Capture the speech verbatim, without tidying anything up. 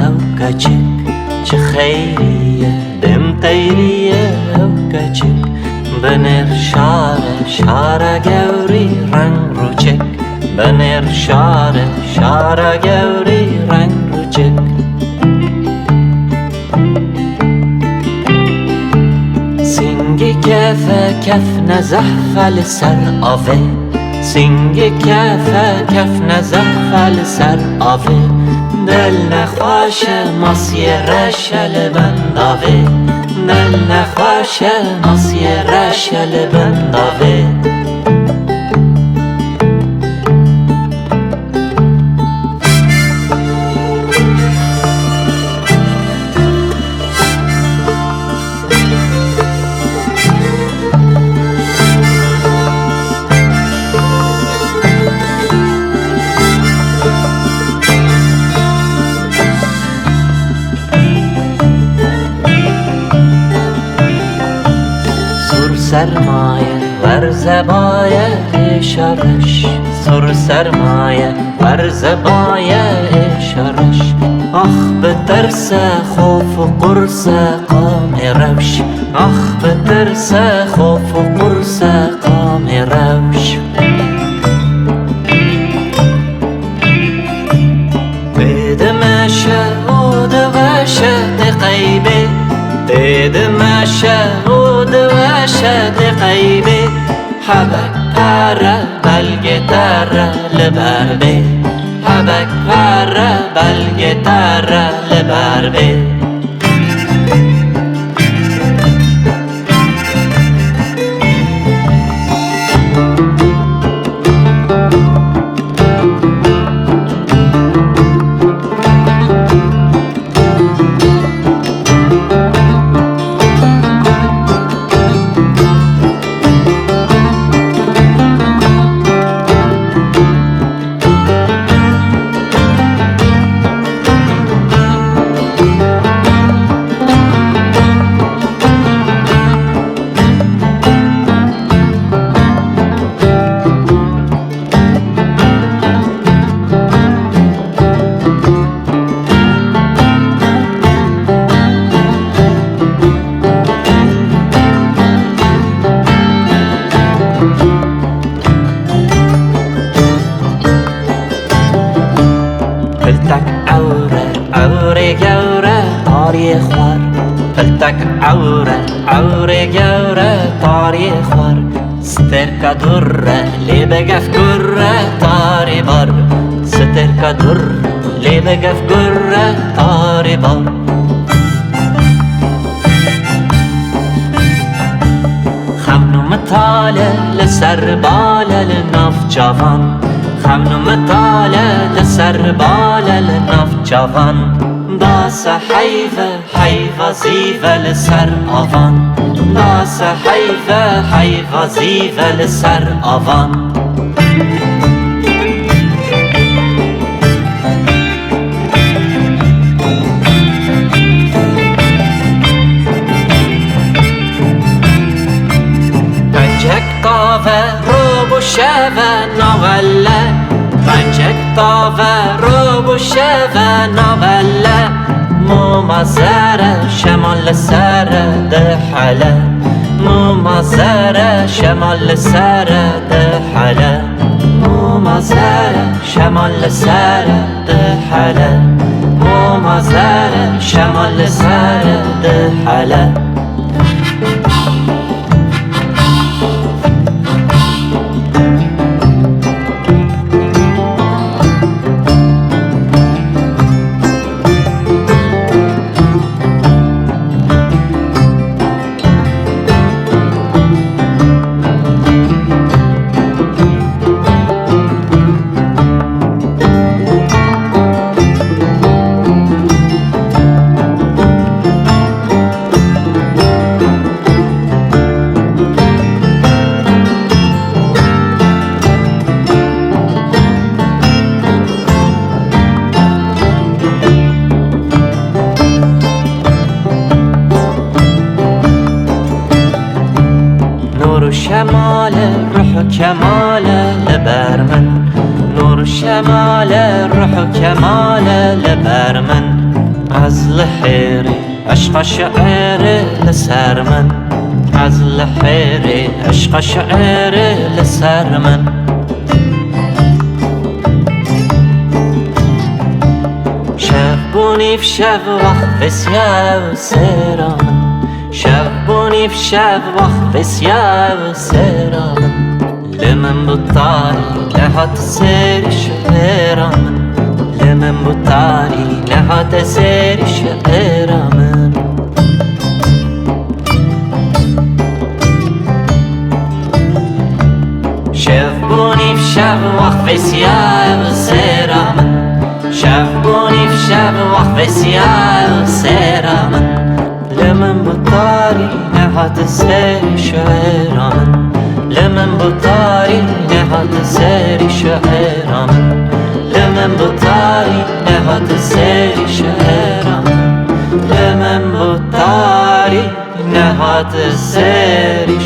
Ew keçik çi xeyrî ye, dêm teyrî ye ew keçik. Binêr şare, şare gewrî reng rûçik. Binêr şare, şare gewrî reng rûçik. Sîngê kefe kefne zehfe li ser avê. Sîngê kefe kefne zehfe li ser avê. Dil nexweş e masiyê reş e li bendavê. Dil nexweş e masiyê reş e li bendavê. Sur sermaye, werze baye, êşa reş. Sur sermaye, werze baye, êşa reş. Ax bi terse, xof û qurse, qamê rewş. Ax bi terse, xof û qurse, qamê rewş. Tê dimeşe û diweşe tê qeybê. Tê dimeşe û diweşe tê qeybê. Hebek pere belgê te re li ber bê. Hebek pere belgê te re li ber bê. Piltek ewre, ewrê gewre, tariyê xwar. Piltek ewre, ewrê gewre, tariyê xwar. Stêrka dûr e, lê bi gef gur e, tarî bar. Stêrka dûr, lê bi gef gur e, tarî bar. Xemn û mitale li ser bale li nav çavan. Xemn û mitale li ser bale li nav çavan. Dase heyve, heyva zîve li ser avan. Dase heyve, heyva zîve li ser avan. Qencek tave, roj û şeve navelle. Qencek tave, roj û şeve navelle. Moma zere, şemal li sere dihele. Moma zere, şemal li sere dihele. Moma zere, şemal li sere dihele. Moma zere, şemal li sere dihele. Nûr û şemale, ruh û kemale li ber min. Nûr û şemale, ruh û kemale li ber min. Ez li hêrê eşqa şi'rê li ser min. Ez li hêrê eşqa şi'rê li ser min. Şev bû nîv şev wext vêsiya ew sêra min. Şev bû nîv şev wext vêsiya ew sêra min. Li min bû tarî, nehate sêrî şi'ra min. Li min bû tarî, nehate sêrî şi'ra min. Şev bû nîv şev wext vêsiya ew sêra min. Şev bû nîv şev wext vêsiya ew sêra min. Li min bû tarî, nehate sêrî şi'ra min. Li min bû tarî, nehate sêrî şi'ra min. Li min bû tarî, nehate sêrî şi'ra min. Li min bû tarî, nehate sêrî